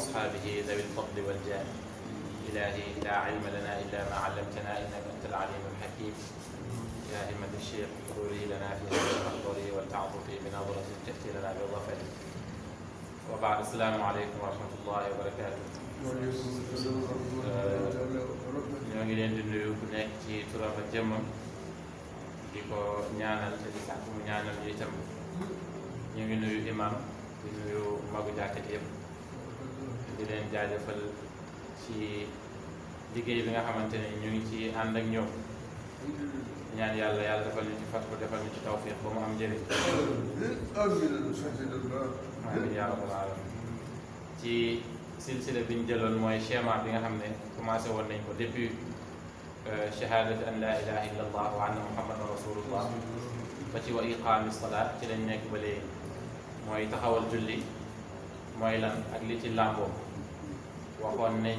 وأصحابه ذوي الفضل والجاه. إلهي لا علم لنا إلا ما علمتنا إنك أنت العليم الحكيم. يا همة الشيخ احضري لنا في هذا المحضر ولتعطفي بنظرة تأتي لنا بالظفر. وبعد السلام عليكم ورحمة الله وبركاته. ñoo ngi leen di nuyu ku nekk ci turam ak jëmmam di ko ñaanal te di sàkk mu ñaanal ñu itam. ñu ngi nuyu imam di nuyu magu jàkkat yëpp di leen jaajëfal ci liggéey bi nga xamante ne ñu ngi ci ànd ak ñoom ñaan yàlla yàlla defal ñu ci fatku defal ñu ci tawfiq ba mu am njëriñ. amiin yaa rabbal aalamiin. ci silsila bi ñu jëloon mooy schéma bi nga xam ne commencé woon nañ ko depuis shahadatu an la ilaha illa allah wa anna muhammadan rasulullah ba ci wa iqaami salaat ci lañ nekk ba léegi. mooy taxawal julli mooy lan ak li ci làmboo waxoon nañ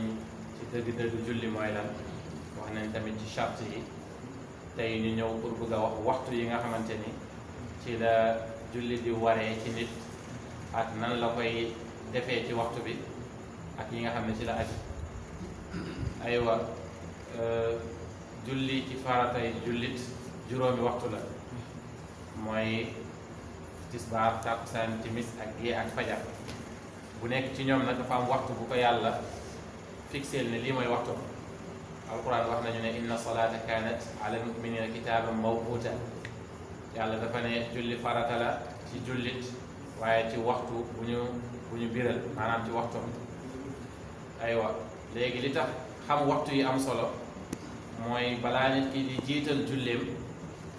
ci dëgg-dëgg julli mooy lan wax nañ tamit ci charte yi. tey ñu ñëw pour bëgg a wax waxtu yi nga xamante ni ci la julli di waree ci nit ak nan la koy defee ci waxtu bi ak yi nga xam ne ci la aju. aywa julli ci faratay jullit juróomi waxtu la mooy tisbaar takkusaan timis ak gée ak fajar. bu nekk ci ñoom nag dafa am waxtu bu ko yàlla fixeel ne lii mooy waxtu. alquran wax nañu ne inna salata kanat ala almuminina kitaban mawquta. yàlla dafa ne julli farata la ci jullit waaye ci waxtu bu ñu biral maanaam ci waxtu. aywa léegi li tax xam waxtu yi am solo mooy balaa nit ki di jiital julleem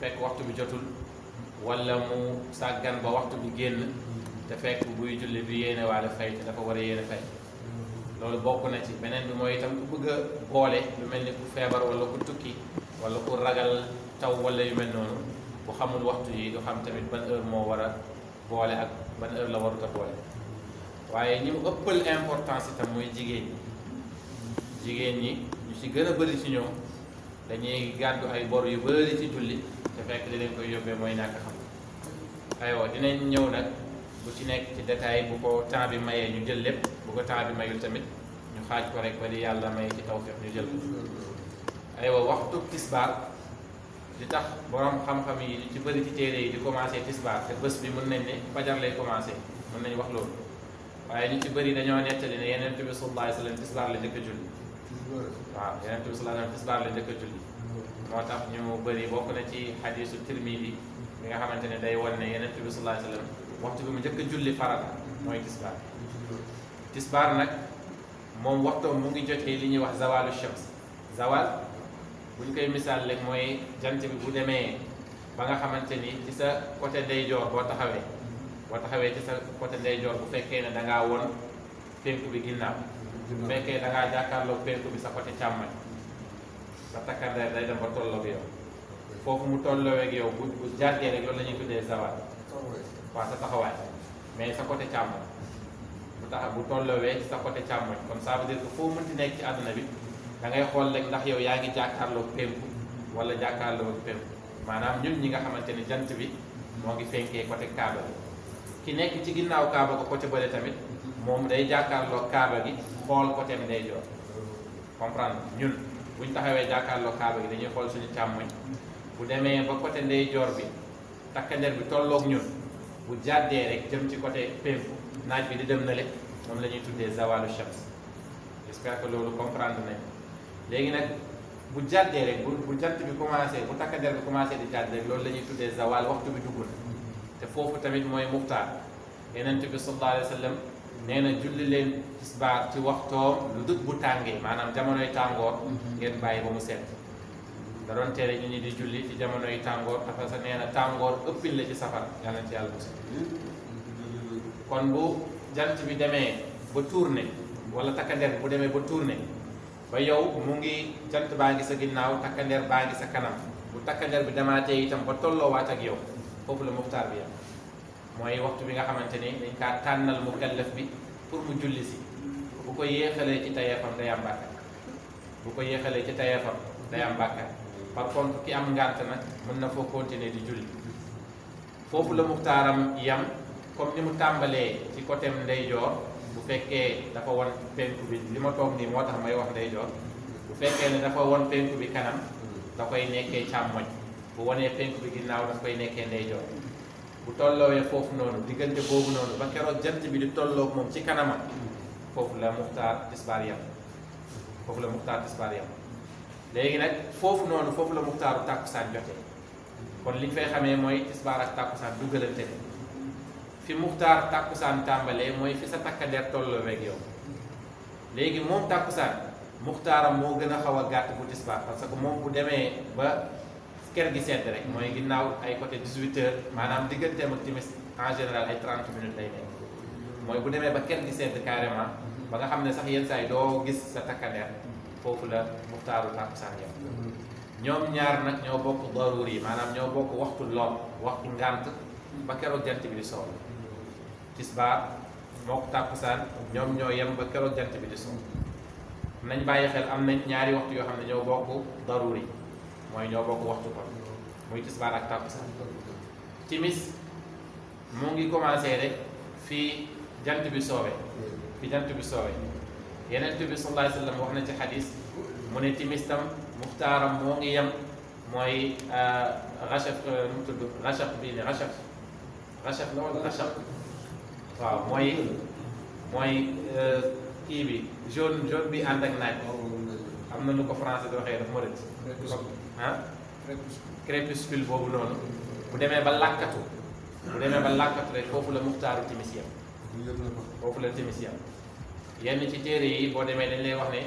fekk waxtu bi jotul wala mu sàggan ba waxtu bi génn te fekk buy julli bi yéene waale fay te dafa war a yéene fay. loolu bokk na ci beneen bi mooy itam ku bëgg a boole lu mel ni ku feebar wala ku tukki wala ku ragal taw wala yu mel noonu bu xamul waxtu yi du xam tamit ban heure moo war a boole ak ban heure la warut a boole. waaye ñi mu ëppal importance itam muy jigéen ñi ñu ci gën a bëri ci ñoom dañuy gàddu ay bor yu bëri ci julli te fekk li leen koy yóbbee mooy ñàkk xam. aywa dinañ ñëw nag bu ci nekk ci détail bu ko temps bi mayee ñu jël lépp bu ko temps bi mayul tamit ñu xaaj ko rek ba di yàlla may ci tawfiq ñu jël ko. aywa waxtu tisbaar li tax borom xam-xam yi ci bëri ci téere yi di commencé tisbaar te bés bi mën nañ ne fajar lay commencé mën nañ wax loolu waaye ñu ci bëri dañoo nettali ne Yonent bi sallallahu alayhi wa sallam tisbaar la njëkk a julli. waaw Yonent bi sallallahu alayhi wa sallam tisbaar la njëkk a julli. moo tax ñu bëri bokk na ci xadiisu Tirmidi bi nga xamante ne day wan ne Yonent bi sallallahu alayhi wa sallam waxtu bi mu njëkk a julli farata mooy tisbaar. tisbaar nag moom waxtoom mu ngi jotee li ñuy wax zawalu shams. zawal bu ñu koy misaal rek mooy jant bi bu demee ba nga xamante ni ci sa côté ndeyjoor boo taxawee ci sa côté ndeyjoor bu fekkee ne da ngaa woon penku bi ginnaaw. bu fekkee da ngaa jàkkaarloo penku bi sa côté càmmoñ sa takkandeer day dem ba tolloog yow foofu mu tolloo ak yow bu jàddee rek loolu la ñuy tuddee zawal. waaw sa taxawaay mais sa côté càmmoñ bu tolloowee ci sa côté càmmoñ comme ça veut dire que foo mënti nekk ci àdduna bi da ngay xool rek ndax yow yaa ngi jàkkaarloo penku wala jàkkaarloo penku maanaam ñun ñi nga xamante ni jant bi moo ngi fenkee côté kaaba bi. ki nekk ci ginnaaw kaaba ko côté bële tamit moom day jàkkaarloo kaaba gi xool côté bi day joor comprendre ñun buñ taxawee jàkkaarloo kaaba gi dañuy xool suñu càmmoñ bu demee ba côté ndeyjoor bi takkandeer bi tolloog ñun bu jàddee rek jëm ci côté penku naaj bi di dem na le moom la ñuy tuddee zawalu shams. j'espère que loolu comprendre nañ. léegi nag bu jàddee rek bu jant bi commencé bu takkandeer bi commencé di jàdd rek loolu la ñuy tuddee zawal waxtu bi dugg na te foofu tamit mooy muxtaar. Yonent bi sallallahu alayhi wa sallam nee na julli leen tisbaar ci waxtoom lu dut bu tàngee maanaam jamonoy tàngoor ngeen bàyyi ba mu sedd. da doon tere ñu ñi di julli ci jamonoy tàngoor parce que nee na tàngoor ëppil la ci safara yàlla ci yàlla musal. kon bu jant bi demee ba tourné wala takkandeer bi bu demee ba tourné ba yow mu ngi jant baa ngi sa ginnaaw takkandeer baa ngi sa kanam bu takkandeer bi demaatee itam ba tolloowaat ak yow foofu la muxtaar bi yam mooy waxtu bi nga xamante ni dañ kaa tànnal mukallaf bi pour mu julli si. bu ko yéexalee ci tayeefam day am bàkkaar par contre ki am ngànt nag mën na foo continuer di julli. foofu la muxtaaram yam comme ni mu tàmbalee ci côté ndeyjoor bu fekkee dafa won penku bi li ma toog nii moo tax may wax ndeyjoor bu fekkee ne dafa won penku bi kanam da koy nekkee càmmoñ bu wonee penku bi ginnaaw daf koy nekkee ndeyjoor bu tolloowee foofu noonu diggante boobu noonu ba keroog jant bi di tolloog moom ci kanamam foofu la muxtaar tisbaar yam foofu la muxtaar tisbaar yam léegi nag foofu noonu foofu la muxtaaru tàkkusaan jotee kon liñ fay xamee mooy tisbaar ak tàkkusaan dugalante ne fi muxtaar tàkkusaan tàmbalee mooy fi sa takkandeer tolloo weeg yow léegi moom tàkkusaan muxtaaram moo gën a xaw a gàtt bu tisbaar parce que moom bu demee ba kër gi sedd rek mooy ginnaaw ay côté 18 heures maanaam digganteem ak timis en général ay 30 minutes lay nekk mooy bu demee ba kër gi sedd carrément ba nga xam ne sax yenn saa yi doo gis sa takkandeer foofu la muxtaaru tàkkusaan yam ñoom ñaar nag ñoo bokk daruur yi maanaam ñoo bokk waxtu lool waxtu ngànt ba keroog jant bi di soo tisbaar moo ko tàkkusaan ñoom ñoo yem ba keroog jant bi di soo nañ bàyyi xel am nañ ñaari waxtu yoo xam ne ñoo bokk daruur yi mooy ñoo bokk waxtu kon muy tisbaar ak tàkkusaan timis mu ngi commencé rek fii jant bi soowee fi jant bi soowee yeneen bi sallallahu alayhi wa sallam wax na ci xadis mu ne timis tam muxtaaram moo ngi yem mooy rachaf nu mu tudd rachaf bii ni rachaf la wala rachaf waaw mooy kii bi jaune bi ànd ak naaj am na nu ko français di waxee daf ma rëdd ah crépuscule boobu noonu bu demee ba làkkatu rek foofu la muxtaaru timis yem foofu la timis yem yenn ci téere yi boo demee dañ lay wax ne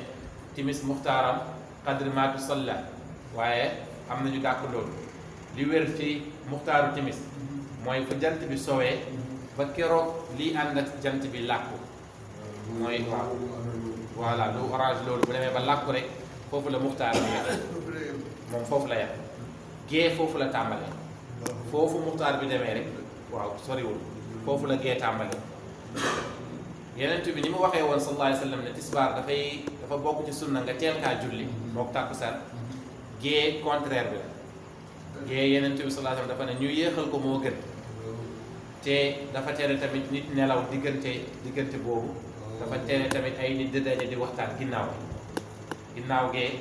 timis muxtaaram qadr ma tusalla waaye am nañu dàq loolu li wér ci muxtaaru timis mooy fu jant bi sowee ba keroog lii ànd ak jant bi làkku mooy waaw voilà lu orange loolu bu demee ba làkku rek foofu la muxtaar bi moom foofu la yem gée foofu la tàmbalee foofu muxtaar bi demee rek waaw soriwul foofu la gée tàmbalee yeneen bi ni mu waxee woon sallallahu alayhi wa sallam ne tisbaar dafa bokk ci sunna nga teel kaa julli mook tàkkusaan gée contraire bi la gée yeneen bi sallallahu alayhi wa sallam dafa ne ñu yéexal ko moo gën te dafa tere tamit nit nelaw diggante boobu dafa tere tamit ay nit di daje di waxtaan ginnaaw gee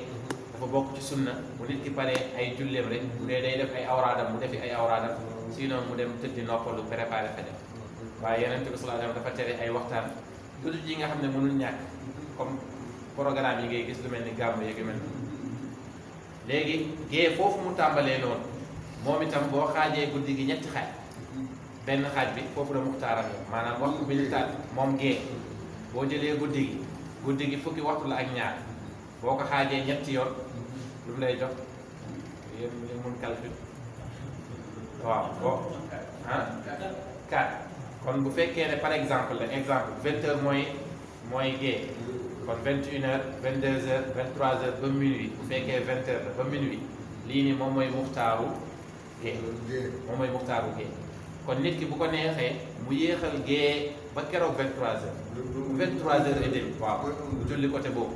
dafa bokk ci sunna bu nit ki paree ay julleem rek bu dee day def ay awraadam mu defi ay awraadam sinon mu dem tëddi noppalu préparé feneen waaye yeneen bi sallallahu alayhi wa sallam dafa tere ay waxtaan lu yi nga xam ne mënul ñàkk comme programme yi ngay gis lu mel ni gàmmu yeeg yu mel léegi gée foofu mu tàmbalee noonu moom itam boo xaajee guddi gi ñetti xaaj benn xaaj bi foofu la muxtaaram yi maanaam waxtu bi ñu taal moom gée boo jëlee guddi gi fukki waxtu la ak ñaar boo ko xaajee ñetti yoon lu mu lay jox yéen ñu mun calcul waaw boo ah 4 kon bu fekkee ne par exemple 20 heures mooy gée kon 21 heures 22 heures 23 heures ba minuit bu fekkee 20 heures la ba minuit lii nii moom mooy muxtaaru gée kon nit ki bu ko neexee mu yéexal gée ba keroog 23 heures 23 heures et demi waaw bu julli côté boobu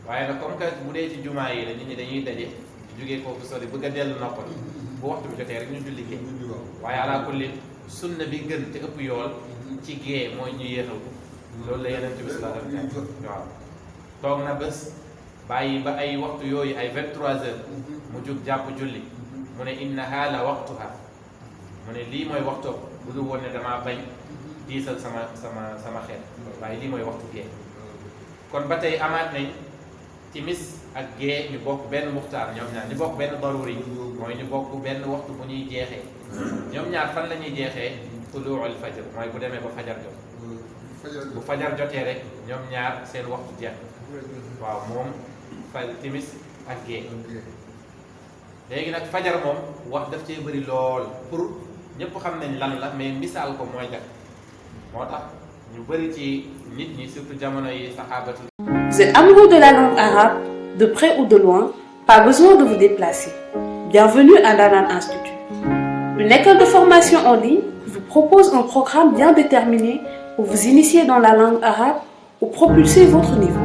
waaye nag comme que bu dee ci jumaa yi la nit ñi dañuy daje jógee foofu sori bëgg a dellu noppal bu waxtu bi jotee rek ñu julli gée waaye ala kulli sunna bi gën te ëpp yool ci gée mooy ñu yéexal ko loolu la yeneen bi sallallahu alayhi wa sallam waaw toog na bés bàyyi ba ay waxtu yooyu ay 23 heures mu jug jàpp julli mu ne innaha la waqtuha mu ne lii mooy waxtu bu dul woon ne damaa bañ diisal sama xeet waaye lii mooy waxtu gée kon ba tey amaat nañ timis ak gée ñu bokk benn muxtaar ñoom ñaar ñu bokk benn daruri mooy ñu bokk benn waxtu bu ñuy jeexee ñoom ñaar fan la ñuy jeexee tuluu'ul fajr mooy bu demee ba fajar jot bu fajar jotee rek ñoom ñaar seen waxtu jeex waaw moom timis ak gée léegi nag fajar moom wax daf cee bëri lool pour ñëpp xam nañ lan la mais misaal ko mooy jag moo tax ñu bëri ci nit ñi surtout jamono yi saxaabatul. Vous êtes amoureux de la langue arabe, de près ou de loin, pas besoin de vous déplacer. Bienvenue à NDAANAAN Institut. Une école de formation en ligne vous propose un programme bien déterminé pour vous initier dans la langue arabe ou propulser votre niveau.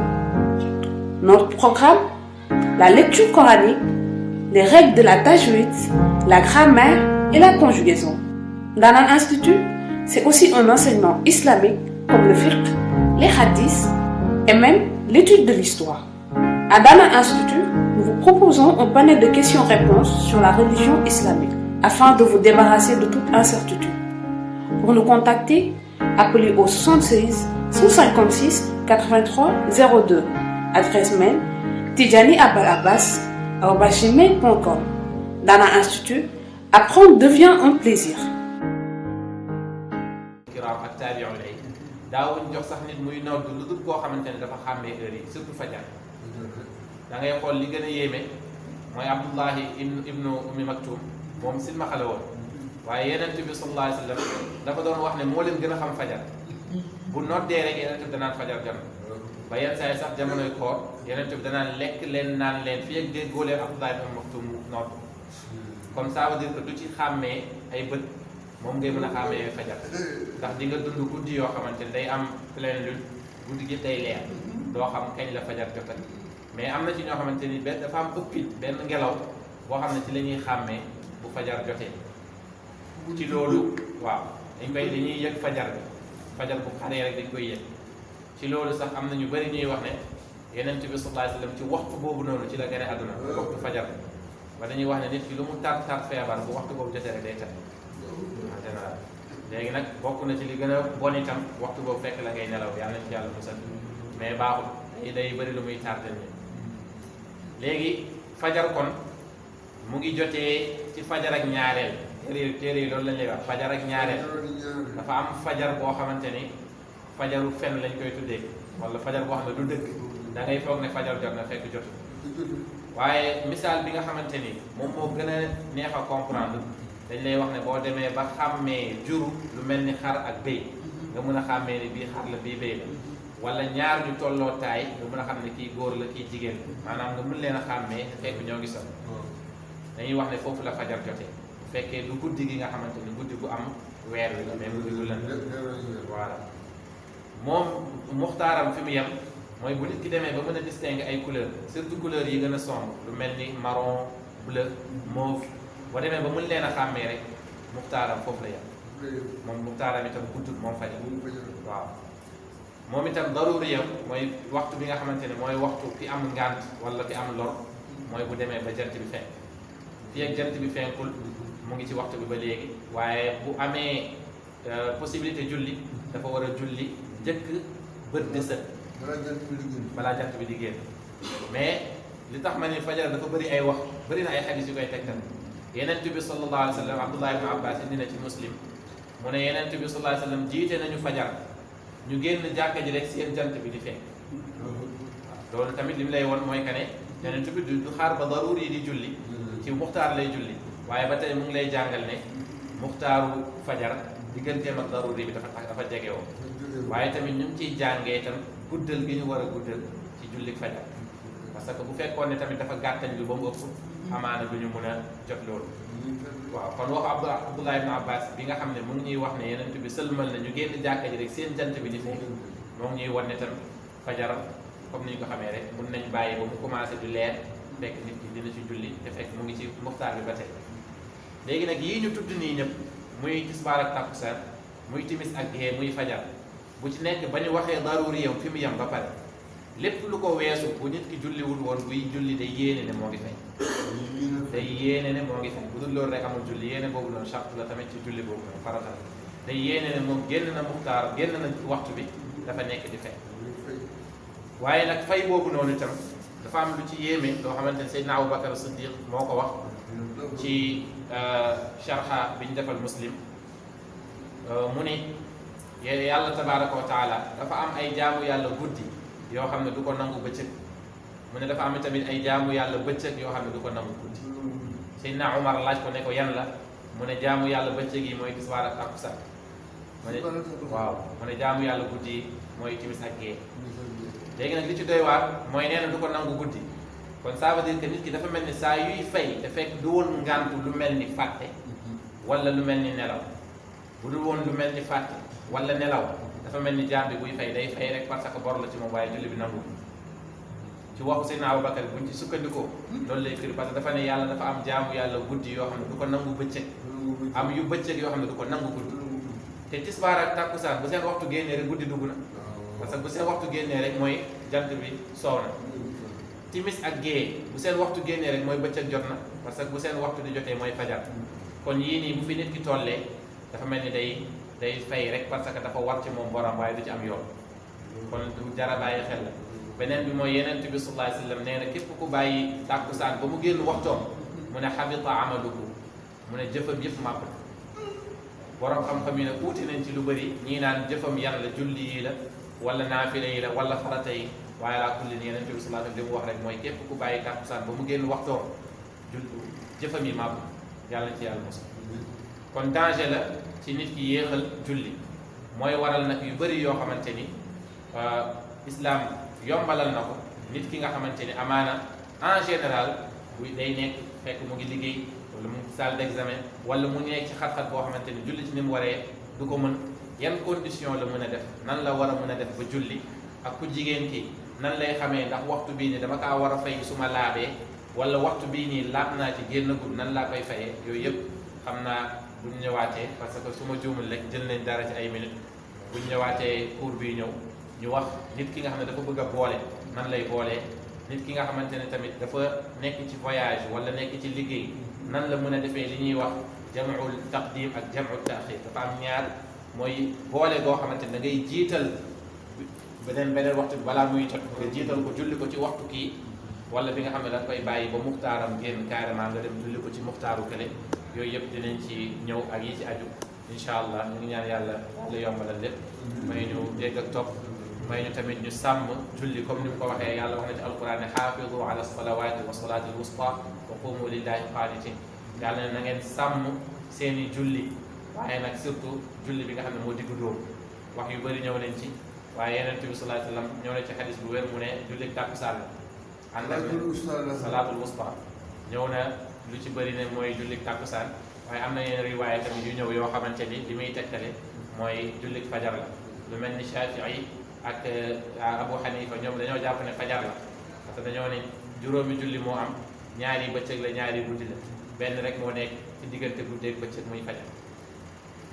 Notre programme, la lecture coranique, les règles de la tajwid, la grammaire et la conjugaison. NDAANAAN Institut, c'est aussi un enseignement islamique comme le fiqh, les hadiths et même l'étude de l'histoire. À NDAANAAN Institut, nous vous proposons un panel de questions-réponses sur la religion islamique afin de vous débarrasser de toute incertitude. Pour nous contacter, appelez au 76 156 83 02. Adresse mail tijani@aboulabass@gmail.com. NDAANAAN Institut, apprendre devient un plaisir. ak taabi'un yi daawuñ jox sax nit muy nodd lu dul koo xamante ne dafa xàmmee heure yi surtout fajar da ngay xool li gën a yéeme mooy Abdullahi ibnu Ummi Maktum moom silmaxa la woon waaye Yonent bi sallallahu alayhi wa sallam dafa doon wax ne moo leen gën a xam fajar bu noddee rek Yonent bi danaan fajar jot ba yenn saa yi sax jamonoy koor Yonent bi danaan lekk leen naan leen fii ak déggoo leen Abdullahi ibnu Ummi Maktum nodd comme ça veut dire que du ci xàmmee ay bët moom ngay mën a xàmmee fajar ndax di nga dund guddi yoo xamante ne day am pleine lune guddi gi day leer doo xam kañ la fajar jotal mais am na ci ñoo xamante ni benn dafa am ëppit benn ngelaw boo xam ne ci la ñuy xàmmee bu fajar jotee ci loolu waaw dañuy yëg fajar bi fajar bu xaree rek dañ koy yëg ci loolu sax am na ñu bëri ñuy wax ne Yonent bi sallallahu alayhi wa sallam ci waxtu boobu noonu ci la gën a àdduna waxtu fajar ba dañuy wax ne nit ki lu mu tar tar feebar bu waxtu boobu jotee rek day tar en général léegi nag bokk na ci li gën a bon itam waxtu boobu fekk la ngay nelaw yàlla nañ ci yàlla musal mais baaxul day bëri lu muy tardel ni léegi fajar kon mu ngi jotee ci fajar ak ñaareel téere yi loolu lañ lay wax fajar ak ñaareel dafa am fajar boo xamante ni fajaru fen lañ koy tuddee wala fajar boo xam ne du dëgg da ngay foog ne fajar jot na fekk jot waaye misaal bi nga xamante ni moom moo gën a neex a comprendre dañ lay wax ne boo demee ba xàmmee juru lu mel ni xar ak béy nga mën a xàmmee ni bii xar la bii béy la wala ñaar ñu tolloo taay nga mën a xam ne kii góor la kii jigéen la maanaam nga mën leen a xàmmee fekk ñoo ngi sol dañuy wax ne foofu la fajar jotee bu fekkee du guddi gi nga xamante ni guddi gu am weer wi la mais guddi gu lënd voilà moom muxtaaram fi mu yem mooy bu nit ki demee ba mën a distinguer ay couleurs surtout couleurs yi gën a sombre lu mel ni marron bleu mauve boo demee ba mën leen a xàmmee rek muxtaaram foofu la yem moom muxtaaram itam guddul moom fajar waaw moom itam daruriyam mooy waxtu bi nga xamante ne mooy waxtu fi am ngànt wala fi am lor mooy bu demee ba jant bi fenk fii ak jant bi fenkul mu ngi ci waxtu bi ba léegi waaye bu amee possibilité julli dafa war a julli njëkk bët di sët balaa jant bi di génn mais li tax ma ne fajar dafa bëri ay wax bëri na ay xadis yu koy tegtal Yonent bi sallallahu alayhi wa sallam Abdullah ibn Abbas indi na ci Muslim mu ne Yonent bi sallallahu alayhi wa sallam jiite nañu fajar ñu génn jàkka ji rek seen jant bi di fenk loolu tamit li mu lay won mooy que ne Yonent bi du xaar ba daruur yi di julli ci muxtaar lay julli waaye ba tey mu ngi lay jàngal ne muxtaaru fajar digganteem ak daruur yi bi dafa jege woo waaye tamit ñu ngi ciy jàngee itam guddal gi ñu war a guddal ci julli fajar parce que bu fekkoon ne tamit dafa gàttañ lu ba mu ëpp amaana du ñu mën a jot loolu waaw kon waxu Abdullah ibn Abbas bi nga xam ne mu ngi ñuy wax ne Yonent bi sëlmal na ñu génn jàkka ji rek seen jant bi di fekk moo ngi ñuy wan ne tam fajar comme ni ñu ko xamee rek mun nañ bàyyi ba mu commencé du leer fekk nit ki dina ci julli te fekk mu ngi ci muxtaar bi ba tey léegi nag yii ñu tudd nii ñëpp muy tisbaar ak takkusaan muy timis ak gée muy fajar bu ci nekk ba ñu waxee daruri yow fi mu yem ba pare lépp lu ko weesu bu nit ki julliwul woon buy julli day yéene ne moo ngi fay day yéene ne moo ngi fay bu dul loolu rek amul julli yéene boobu noonu charte la tamit ci julli boobu noonu farata la day yéene ne moom génn na muxtaar génn na waxtu bi dafa nekk di fay waaye nag fay boobu noonu itam dafa am lu ci yéeme loo xamante ne Seydina Aboubacar Siddiq moo ko wax ci sharha bi ñu defal Muslim mu ne yàlla tabaraka wa taala dafa am ay jaamu yàlla guddi yoo xam ne du ko nangu bëccëg mu ne dafa am tamit ay jaamu yàlla bëccëg yoo xam ne du ko nangu guddi Seydina Omar laaj ko ne ko yan la mu ne jaamu yàlla bëccëg yi mooy tisbaar ak takkusaan mu ne waaw mu ne jaamu yàlla guddi yi mooy timis ak gée léegi nag li ci doy waar mooy nee na du ko nangu guddi kon ça veut dire que nit ki dafa mel ni saa yuy fay te fekk du woon ngantu lu mel ni fàtte wala lu mel ni nelaw bu dul woon lu mel ni fàtte wala nelaw dafa mel ni jaam bi buy fay day fay rek parce que bor la ci moom waaye julli bi nangu ci waxu Seydina Aboubacar buñ ci sukkandikoo loolu lay firi parce que dafa ne yàlla dafa am jaamu yàlla guddi yoo xam ne du ko nangu bëccëg am yu bëccëg yoo xam ne du ko nangu guddi te tisbaar ak takkusaan bu seen waxtu génnee rek guddi dugg na parce que bu seen waxtu génnee rek mooy jant bi soow na timis ak gée bu seen waxtu génnee rek mooy bëccëg jot na parce que bu seen waxtu di jotee mooy fajar kon yii nii bu fi nit ki tollee dafa mel ni day fay rek parce que dafa war ci moom borom waaye du ci am yoon kon du jara bàyyi xel la beneen bi mooy yeneen bi sallallahu alayhi wa sallam nee na képp ku bàyyi tàkkusaan ba mu génn waxtoom mu ne xabita amaluhu mu ne jëfam yëpp màpp borom xam-xam yi ne uuti nañ ci lu bëri ñii naan jëfam yan la julli yi la wala naafila yi la wala farata yi waaye laa kulli ni yeneen bi sallallahu alayhi wa sallam li mu wax rek mooy képp ku bàyyi tàkkusaan ba mu génn waxtoom jëfam yi màpp yàlla ci yàlla mos kon danger la ci nit ki yéexal julli mooy waral nag yu bëri yoo xamante ni islam yombalal na ko nit ki nga xamante ni amaana en général bu day nekk fekk mu ngi liggéey wala mu ngi salle d'examen wala mu nekk ci xat-xat boo xamante ni julli ci ni mu waree du ko mën yan condition la mën a def nan la war a mën a def ba julli ak ku jigéen ki nan lay xamee ndax waxtu bii nii dama kaa war a fay su ma laabee wala waxtu bii nii laab naa ci génnagul nan laa koy fayee yooyu yëpp xam naa buñ ñëwaatee parce que su ma juumul rek jël nañ dara ci ay minutes buñ ñëwaatee cours bii ñëw ñu wax nit ki nga xam ne dafa bëgg a boole nan lay boolee nit ki nga xamante ne tamit dafa nekk ci voyage wala nekk ci liggéey nan la mën a defee li ñuy wax jam'ul taqdim ak jam'ul ta'khir dafa am ñaar mooy boole goo xamante ne da ngay jiital beneen waxtu bi balaa muy jot nga jiital ko julli ko ci waxtu kii wala bi nga xam ne da nga koy bàyyi ba muxtaaram génn carrément nga dem julli ko ci muxtaaru kële yooyu yëpp dinañ ci ñëw ak yi ci aju incha allah ñu ngi ñaan yàlla la yombalal lépp may ñu dégg ak topp may ñu tamit ñu sàmm julli comme ni mu ko waxee yàlla wax na ci alquran ne xaafidu ala salawati wa salati al wusta wa qumu lillahi qanitin yàlla ne na ngeen sàmm seeni julli waaye nag surtout julli bi nga xam ne moo diggu dóomu wax yu bëri ñëw nañ ci waaye yeneen bi sallallahu alayhi wa sallam ñëw na ci xadis bu wér mu ne julli tàkkusaan la ànd ak salaatul wusta ñëw na lu ci bëri ne mooy julli tàkkusaan waaye am na yeneen riwaaye tamit yu ñëw yoo xamante ni li muy tegtale mooy julli fajar la lu mel ni Shafii ak Abu Hanifa ñoom dañoo jàpp ne fajar la parce que dañoo ne juróomi julli moo am ñaari bëccëg la ñaari guddi la benn rek moo nekk ci diggante guddeeg bëccëg muy fajar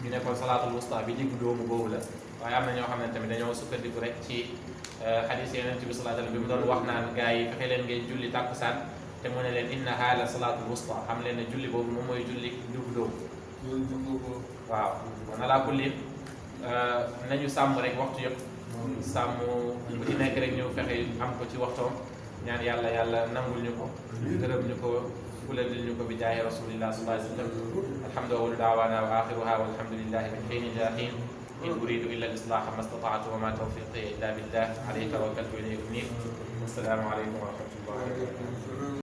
ñu ne kon salaatul wusta bi diggu doomu boobu la waaye am na ñoo xam ne tamit dañoo sukkandiku rek ci xadis yeneen bi sallallahu alayhi wasallam bi mu doon wax naan gars yi fexe leen ngeen julli tàkkusaan te mu ne leen innaha la salaatul wusta xam leen ne julli boobu moom mooy julli diggu doomu waaw kon alaa kulli nañu sàmm rek waxtu yëpp sàmm bu ci nekk rek ñu fexe am ko ci waxtoom ñaan yàlla nangul ñu ko gërëm ñu ko fulandil ñu ko bi jaahi rasulillah sallallahu alayhi wasallam alhamdulillahi daawaana wa axiruha walhamdulillahi min xiin ila xiin in uridu illa al islaha ma stata'tu wa ma tawfiqi illa billah alayhi tawakkaltu wa ilayhi unib wassalaamu alaykum wa rahmatullahi wa barakatuh